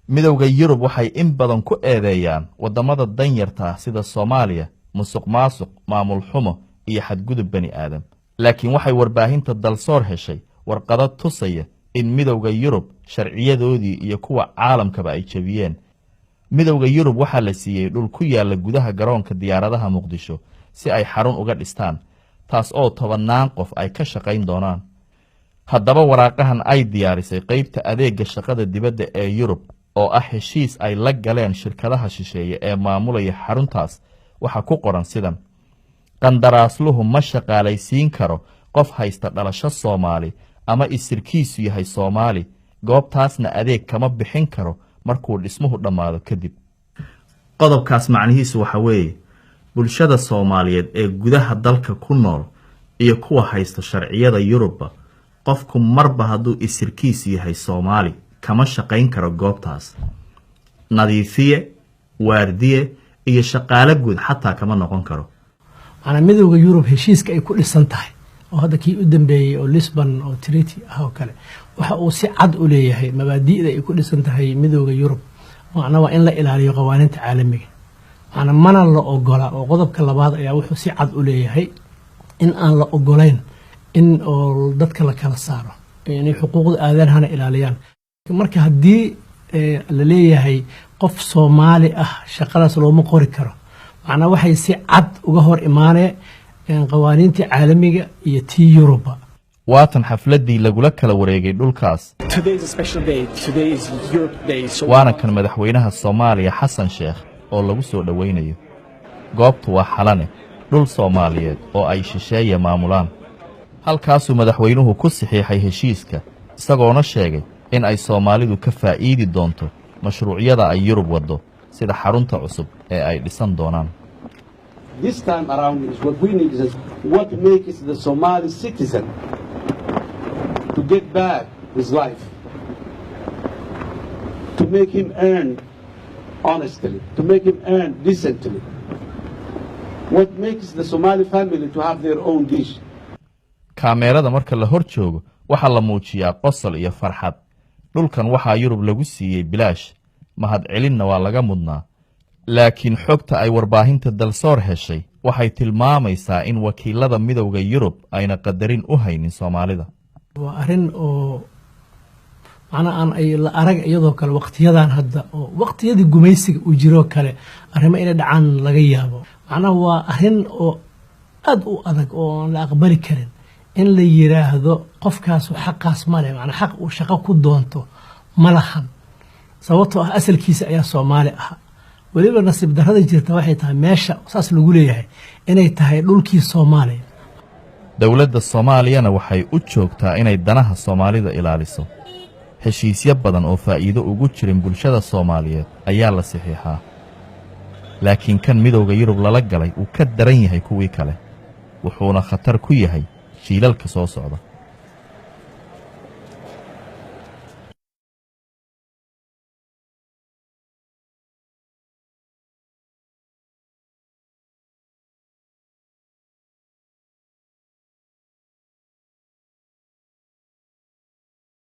Midowda Yurub waxay in badan ku eedeeyaan waddamada danyarta ah sida Soomaaliya musuq maasuq, maamul xumo iyo xadgudub bani aadam, laakiin waxay warbaahinta Dalsoor heshay warqado tusaya in Midowda Yurub sharciyadoodii iyo kuwa caalamkaba ay jebiyeen. Midowda Yurub waxaa la siiyey dhul ku yaala gudaha garoonka diyaaradaha Muqdisho si ay xarun uga dhistaan, taas oo tobannaan qof ay ka shaqayn doonaan. Haddaba waraaqahan ay diyaarisay qeybta adeega shaqada dibadda ee Yurub, oo ah heshiis ay la galeen shirkadaha shisheeye ee maamulaya xaruntaas, waxaa ku qoran sidan: qandaraasluhu ma shaqaalaysiin karo qof haysta dhalasho Soomaali ama isirkiisu yahay Soomaali, goobtaasna adeeg kama bixin karo markuu dhismuhu dhammaado kadib. Qodobkaas macnihiisu waxa weeye, bulshada Soomaaliyeed ee gudaha dalka ku nool iyo kuwa haysta sharciyada Yurubba, qofku marba hadduu isirkiisu yahay Soomaali kama shaqayn karo goobtaas. Nadiifiye, waardiye iyo shaqaale guud xataa kama noqon karo. Macnaa, Midowda Yurub heshiiska ay ku dhisan tahay, oo hadda kii u dambeeyey oo Lisbon oo treaty ah oo kale, waxa uu si cad u leeyahay mabaadi'da ay ku dhisan tahay Midowda Yurub. Macnaa, waa in la ilaaliyo qawaaniinta caalamiga, macnaa mana la ogola. Oo qodobka labaad ayaa wuxuu si cad u leeyahay in aan la ogolayn in oo dadka la kala saaro, inay xuquuqda aadanahana ilaaliyaan. Marka haddii la leeyahay qof Soomaali ah shaqadaas looma qori karo, macnaa waxay si cad uga hor imaanee qawaaniintii caalamiga iyo tii Yuruba. Waatan xafladdii lagula kala wareegay dhulkaas. Waana kan madaxweynaha Soomaaliya Xasan Sheekh oo lagu soo dhowaynayo. Goobtu waa Xalane, dhul Soomaaliyeed oo ay shisheeye maamulaan. Halkaasuu madaxweynuhu ku saxiixay heshiiska, isagoona sheegay in ay Soomaalidu ka faa'iidi doonto mashruucyada ay Yurub waddo, sida xarunta cusub ee ay dhisan doonaan. This time around is what we need is what makes the Somali citizen to get back his life, to make him earn honestly, to make him earn decently. What makes the Somali family to have their own dish. Kaameerada marka la hor joogo waxaa la muujiyaa qosol iyo farxad. Dhulkan waxaa Yurub lagu siiyey bilaash, mahadcelinna waa laga mudnaa, laakiin xogta ay warbaahinta Dalsoor heshay waxay tilmaamaysaa in wakiilada Midowda Yurub ayna qadarin u haynin Soomaalida. Waa arrin oo macnaa aan ay la arag iyadoo kale waqtiyadan hadda, oo waqtiyadii gumaysiga uu jiroo kale arrimo inay dhacaan laga yaabo. Macnaha, waa arrin oo aad u adag oo aan la aqbali karin in la yiraahdo qofkaasu xaqaas ma leh, macnaa xaq uu shaqo ku doonto ma lahan, sababtoo ah asalkiisa ayaa Soomaali ahaa. Weliba nasiib darrada jirta waxay tahay meesha saas lagu leeyahay inay tahay dhulkii Soomaaliya. Dowladda Soomaaliyana waxay u joogtaa inay danaha Soomaalida ilaaliso. Heshiisyo badan oo faa'iido ugu jirin bulshada Soomaaliyeed ayaa la saxiixaa, laakiin kan Midowda Yurub lala galay uu ka daran yahay kuwii kale, wuxuuna khatar ku yahay jiilalka soo socda.